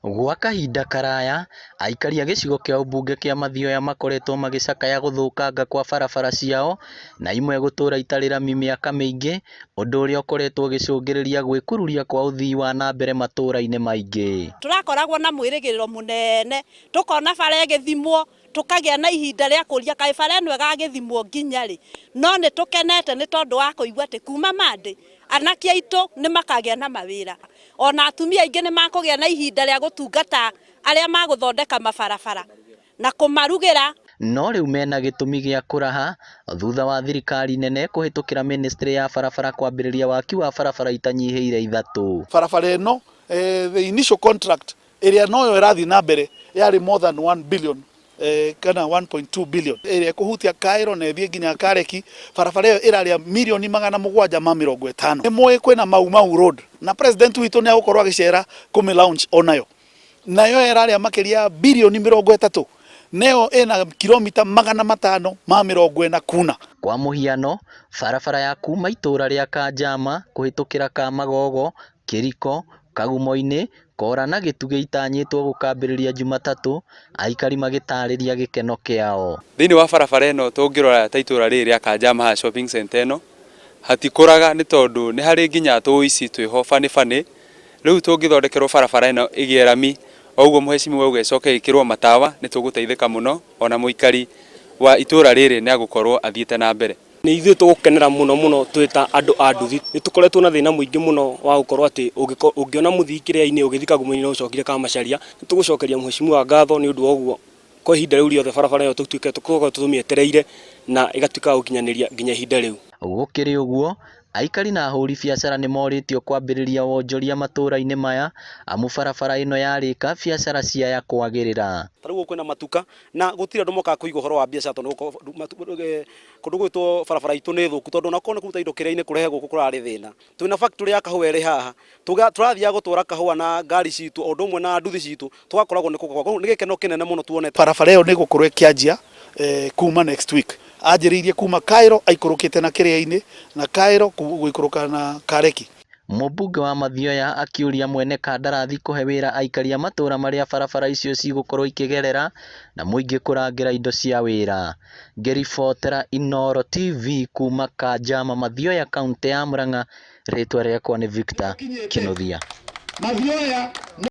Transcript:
Gwa kahinda karaya, aikari a gĩcigo kĩa ũmbunge kĩa Mathioya makoretwo magĩcakaya gũthũkanga kwa barabara ciao, na imwe gũtũra itarĩ rami mĩaka mĩingĩ, ũndũ ũrĩa ũkoretwo ũgĩcũngĩrĩria gwĩkururia kwa ũthii wa na mbere matũra-inĩ maingĩ. Tũrakoragwo na mwĩrĩgĩrĩro mũnene, tũkona bara ĩgĩthimwo, tũkagĩa na ihinda rĩa kũria kaĩ bara ĩno ĩgagĩthimwo nginya rĩ. No nĩ tũkenete nĩ tondũ wa kũigua atĩ kuma Monday anake aitũ nĩ makagĩa na mawĩra. Ona atumia aingĩ nĩ makũgĩa na ihinda rĩa gũtungata arĩa magũthondeka mabarabara na kũmarugĩra. No rĩu mena gĩtũmi gĩa kũraha thutha wa thirikari nene kũhĩtũkĩra ministry ya barabara kwambĩrĩria waki wa barabara itanyihĩire 3. Barabara ĩno, the initial contract ĩrĩa noyo ĩrathiĩ na mbere yarĩ more than 1 billion, kana 1.2 billion ĩrĩa ĩkũhutia Cairo na ĩthiĩ nginya Kareki. Barabara ĩyo ĩrarĩa mirioni 750. Nĩ mũĩ kwĩna Mau Mau Road na president witũ nĩ agũkorwo agĩcera kũmĩ launch onayo, nayo ĩrarĩa makĩria birioni 30, nayo ĩna kilomita 540 kuna. Kwa mũhiano, barabara ya kuma itũra rĩa Kanjama kũhĩtũkĩra Kamagogo, Kĩriko, Kagumo-inĩ, Kora na Gĩtugĩ itanyĩtwo gũkambĩrĩria Jumatatũ, aikari magĩtarĩria gĩkeno kĩao. Thĩinĩ wa barabara ĩno, tũngĩrora ta itũra rĩrĩ rĩa Kanjama haha shopping center ĩno, hatikũraga nĩ tondũ nĩ harĩ nginya tũici twĩho bani bani. Rĩu tũngĩthondekerwo barabara ĩno ĩgĩe rami o ũguo mũhecimiwa auga, ĩcoke ĩkĩrwo matawa, nĩ tũgũteithĩka mũno, ona mũikari wa itũra rĩrĩ nĩ agũkorwo athiĩte na mbere. Nĩ ithuĩ tũgũkenera mũno mũno twĩ ta andũ a nduthi. Nĩ tũkoretwo na thĩna mũingĩ mũno wa gũkorwo atĩ ũngĩona mũthii kĩrĩa-inĩ ũgĩthiĩ Kagumo-inĩ no ũcokire Kamacharia. Nĩ tũgũcokeria mũhecimiwa ngatho nĩ ũndũ wa ũguo kwa ihinda rĩu rĩothe barabara ĩyo tũtuĩke tũkoragwo tũmĩetereire na ĩgatuĩka ya gũkinyanĩria nginya ihinda rĩu. Gũkĩrĩ ũguo, aikari na ahũri biacara nĩ morĩtio kwambĩrĩria wonjoria matũra-inĩ maya, amu barabara ĩno yarĩka biacara ciaya kwagĩrĩra. Ta rĩu kwĩna matuka na gũtirĩ andũ mokaga kũiga ũhoro wa biacara tondũ kũndũ gwĩtwo barabara itũ nĩ thũku, tondũ onakorwo nĩ kũruta indo kĩrĩa-inĩ kũrehe gũkũ kũrarĩ thĩna. Twĩna factory ya kahũa ĩrĩ haha, tũrathiaga gũtwara kahũa na ngari citũ o ũndũ ũmwe na nduthi citũ, tũgakoragwo nĩ kũgwa. Nĩ gĩkeno kĩnene mũno tuonete. Barabara ĩyo nĩ ĩgũkorwo ĩkĩanjia kuma next week, anjĩrĩirie kuma Cairo aikũrũkĩte na kĩrĩa-inĩ na Cairo gũikũrũka na Kareki. Mũmbunge wa Mathioya akĩũria mwene kandarathi kũhe wĩra aikari a matũra marĩa barabara icio cigũkorwo ikĩgerera na mũingĩ kũrangĩra indo cia wĩra. Ngĩribotera Inooro TV kuma Kanjama, Mathioya, kaũntĩ ya Murang'a, rĩtwa rĩakwa nĩ Victor Kinuthia. Mathioya.